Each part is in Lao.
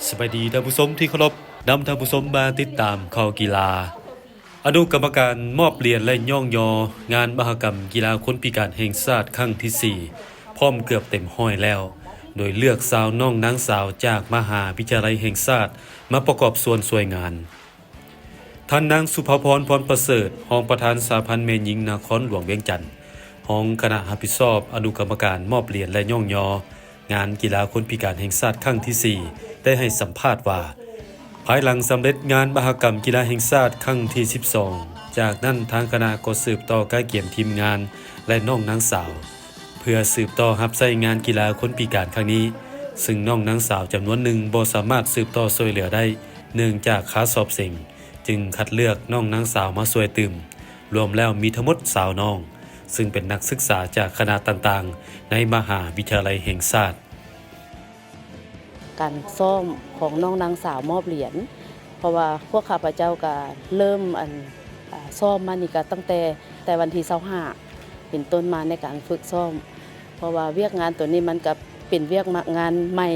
ສະບາຍດີທ່ານຜູ້ຊົມທີ່ເຄົາລົບ, ນຳທ່ານຜູ້ຊົມມາຕິດຕາມຂ່າວກິລາ. ອະນຸກຳມະການມອບຫຼຽນ ແລະ ຍ້ອງຍໍງານມະຫະກຳກິລາຄົນພິການແຫ່ງຊາດຄັ້ງທີສີ່ ພ້ອມເກືອບເຕັມຮ້ອຍແລ້ວ, ໂດຍເລືອກຊາວນ້ອງນາງສາວຈາກມະຫາວິທະຍາໄລແຫ່ງຊາດມາປະກອບສ່ວນຊ່ວຍງານ. ທ່ານນາງ ສຸພາພອນ ພອນປະເສີດ, ຮອງປະທານສະຫະພັນແມ່ຍິງນະຄອນຫຼວງວຽງຈັນ, ຮອງຄະນະຮັບຜິດຊອບອະນຸກຳມະການມອບຫຼຽນ ແລະ ຍ້ອງຍໍງານກິລາຄົນພິການແຫ່ງຊາດຄັ້ງທີສີ່ ໄດ້ໃຫ້ສຳພາດວ່າ, ພາຍຫຼັງສຳເລັດງານມະຫະກຳກິລາແຫ່ງຊາດຄັ້ງທີສິບສອງ, ຈາກນັ້ນທາງຄະນະກໍສືບຕໍ່ກະກຽມທີມງານ ແລະ ນ້ອງນາງສາວ ເພື່ອສືບຕໍ່ຮັບໃຊ້ງານກິລາຄົນພິການຄັ້ງນີ້, ຊຶ່ງນ້ອງນາງສາວຈຳນວນໜຶ່ງບໍ່ສາມາດສືບຕໍ່ຊ່ວຍເຫຼືອໄດ້ ເນື່ອງຈາກຄາສອບເສັງ, ຈຶ່ງຄັດເລືອກນ້ອງນາງສາວມາຊ່ວຍຕື່ມ, ລວມແລ້ວມີທັງໝົດຊາວນ້ອງ, ຊຶ່ງເປັນນັກສຶກສາຈາກຄະນະຕ່າງໆໃນມະຫາວິທະຍາໄລແຫ່ງຊາດ. ການຊ້ອມຂອງນ້ອງນາງສາວມອບຫຼຽນ, ເພາະວ່າພວກຂ້າພະເຈົ້າກະເລີ່ມ ອັນ ອາ ຊ້ອມມານີ້ກະຕັ້ງແຕ່ ແຕ່ວັນທີຊາວຫ້າເປັນຕົ້ນມາໃນການຝຶກຊ້ອມ, ເພາະວ່າວຽກງານໂຕນີ້ມັນກະເປັນວຽກງານໃໝ່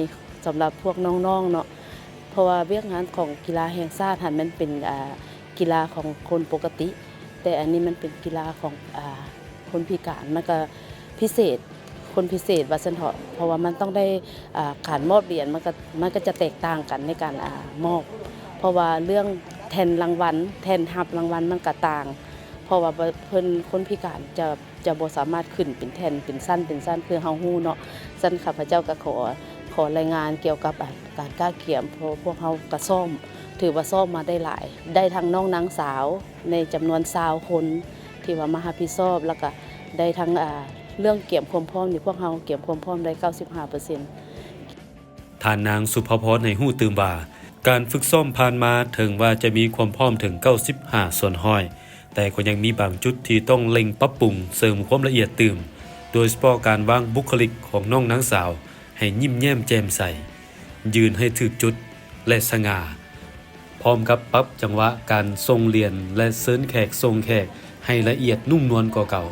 ສຳລັບພວກນ້ອງໆເນາະ, ເພາະວ່າວຽກງານຂອງກິລາແຫ່ງຊາດຫັ້ນມັນເປັນ ອາ ກິລາຂອງຄົນປົກກະຕິ, ແຕ່ອັນນີ້ມັນເປັນກິລາຂອງ ອາ ຄົນພິການ, ມັນກະພິເສດ ຄົນພິເສດວ່າຊັ້ນເຖາະ, ເພາະວ່າມັນຕ້ອງໄດ້ ອາ ການມອບຫຼຽນ ມັນກະ ມັນກະຈະແຕກຕ່າງກັນໃນການ ອາ ມອບ, ເພາະວ່າເລື່ອງແທ່ນລາງວັນ ແທ່ນຮັບລາງວັນມັນກະຕ່າງ, ເພາະວ່າເພິ່ນ ຄົນພິການຈະ ຈະບໍ່ສາມາດຂຶ້ນເປັນແທ່ນເປັນຊັ້ນເປັນຊັ້ນຄືເຮົາຮູ້ເນາະ. ຊັ້ນຂ້າພະເຈົ້າກະຂໍ ຂໍລາຍງານກ່ຽວກັບ ອາ ການກະກຽມ, ເພາະພວກເຮົາກະຊ້ອມ ຖືວ່າຊ້ອມມາໄດ້ຫຼາຍ, ໄດ້ທັງນ້ອງນາງສາວໃນຈຳນວນຊາວຄົນ ທີ່ວ່າມາຮັບຜິດຊອບ, ແລ້ວກະໄດ້ທັງ ອາ ເລື່ອງກຽມຄວາມພ້ອມນີ້ ພວກເຮົາກຽມຄວາມພ້ອມໄດ້ເກົ້າສິບຫ້າເປີເຊັນ. ທ່ານນາງ ສຸພາພອນ ໃຫ້ຮູ້ຕື່ມວ່າ, ການຝຶກຊ້ອມຜ່ານມາເຖິງວ່າຈະມີຄວາມພ້ອມເຖິງເກົ້າສິບຫ້າສ່ວນຮ້ອຍ, ແຕ່ກໍຍັງມີບາງຈຸດທີ່ຕ້ອງເລັ່ງປັບປຸງເສີມຄວາມລະອຽດຕື່ມ, ໂດຍສະເພາະການວາງບຸກຄະລິກຂອງນ້ອງນາງສາວໃຫ້ຍິ້ມແຍ້ມແຈ່ມໃສ, ຢືນໃຫ້ຖືກຈຸດ ແລະ ສະຫງ່າ, ພ້ອມກັບປັບຈັງຫວະການສົ່ງຫຼຽນ ແລະ ເຊີນແຂກສົ່ງແຂກໃຫ້ລະອຽດນຸ້ມນວນກວ່າເກົ່າ.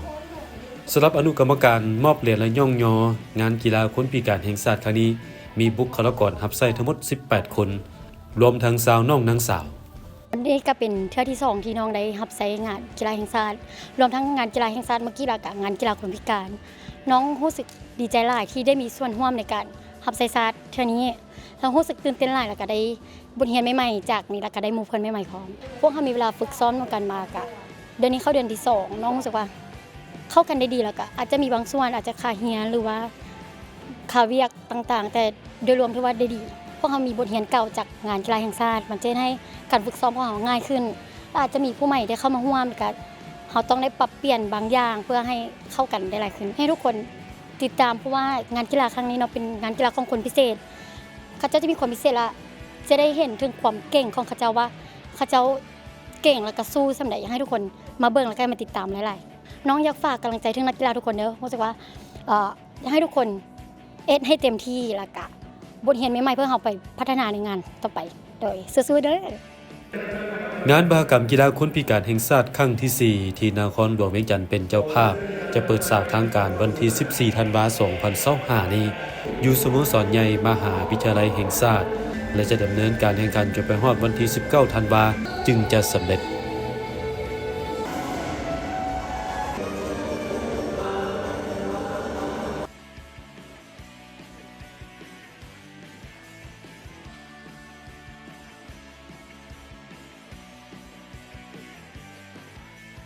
ສຳລັບອະນຸກຳມະການມອບຫຼຽນ ແລະ ຍ້ອງຍໍງານກິລາຄົນພິການແຫ່ງຊາດຄັ້ງນີ້, ມີບຸກຄະລາກອນຮັບໃຊ້ທັງໝົດສິບແປດຄົນ, ລວມທັງຊາວນ້ອງນາງສາວ. ອັນນີ້ກະເປັນເທື່ອທີສອງທີ່ນ້ອງໄດ້ຮັບໃຊ້ງານກິລາແຫ່ງຊາດ, ລວມທັງງານກິລາແຫ່ງຊາດເມື່ອກີ້ ແລ້ວກະງານກິລາຄົນພິການ. ນ້ອງຮູ້ສຶກດີໃຈຫຼາຍທີ່ໄດ້ມີສ່ວນຮ່ວມໃນການຮັບໃຊ້ຊາດເທື່ອນີ້. ເຮົາຮູ້ສຶກຕື່ນເຕັ້ນຫຼາຍ ແລ້ວກະໄດ້ບົດຮຽນໃໝ່ໆຈາກນີ້ ແລ້ວກະໄດ້ໝູ່ເພື່ອນໃໝ່ໆພ້ອມ. ພວກເຮົາມີເວລາຝຶກຊ້ອມນຳກັນມາກະ ເດືອນນີ້ເຂົ້າເດືອນທີສອງ, ນ້ອງຮູ້ສຶກວ່າເຂົ້າກັນໄດ້ດີ, ແລ້ວກະອາດຈະມີບາງສ່ວນອາດຈະຄາຮຽນ ຫຼືວ່າຄາວຽກຕ່າງໆ, ແຕ່ໂດຍລວມຖືວ່າໄດ້ດີ. ພວກເຮົາມີບົດຮຽນເກົ່າຈາກງານກິລາແຫ່ງຊາດ, ມັນຈະເຮັດໃຫ້ການຝຶກຊ້ອມຂອງເຮົາງ່າຍຂຶ້ນ, ແລະ ອາດຈະມີຜູ້ໃໝ່ໄດ້ເຂົ້າມາຮ່ວມ, ແລ້ວກະເຮົາຕ້ອງໄດ້ປັບປ່ຽນບາງຢ່າງເພື່ອໃຫ້ເຂົ້າກັນໄດ້ຫຼາຍຂຶ້ນ. ໃຫ້ທຸກຄົນຕິດຕາມ, ເພາະວ່າງານກິລາຄັ້ງນີ້ເນາະ ເປັນງານກິລາຂອງຄົນພິເສດ. ເຂົາເຈົ້າຈະມີຄວາມພິເສດ ແລະ ຈະໄດ້ເຫັນເຖິງຄວາມເກັ່ງຂອງເຂົາເຈົ້າວ່າ ເຂົາເຈົ້າເກັ່ງ ແລ້ວກະສູ້ສ່ຳໃດ. ຢາກໃຫ້ທຸກຄົນມາເບິ່ງ ແລ້ວກະມາຕິດຕາມຫຼາຍໆ. ນ້ອງຢາກຝາກກຳລັງໃຈເຖິງນັກກິລາທຸກຄົນເດີ, ຮູ້ສຶກວ່າ ເອີ ຢາກໃຫ້ທຸກຄົນເຮັດໃຫ້ເຕັມທີ່ ແລ້ວກະບົດຮຽນໃໝ່ໆເພື່ອເຮົາໄປພັດທະນາໃນງານຕໍ່ໄປ. ໂດຍ ສູ້ໆເດີ. ງານມະຫະກຳກິລາຄົນພິການແຫ່ງຊາດຄັ້ງທີສີ່ ທີ່ນະຄອນຫຼວງວຽງຈັນເປັນເຈົ້າພາບ ຈະເປີດສາກທາງການວັນທີສິບສີ່ ທັນວາ ສອງພັນຊາວຫ້ານີ້ ຢູ່ສະໂມສອນໃຫຍ່ມະຫາວິທະຍາໄລແຫ່ງຊາດ ແລະ ຈະດຳເນີນການແຂ່ງຂັນຈົນໄປຮອດວັນທີສິບເກົ້າ ທັນວາ ຈຶ່ງຈະສຳເລັດ.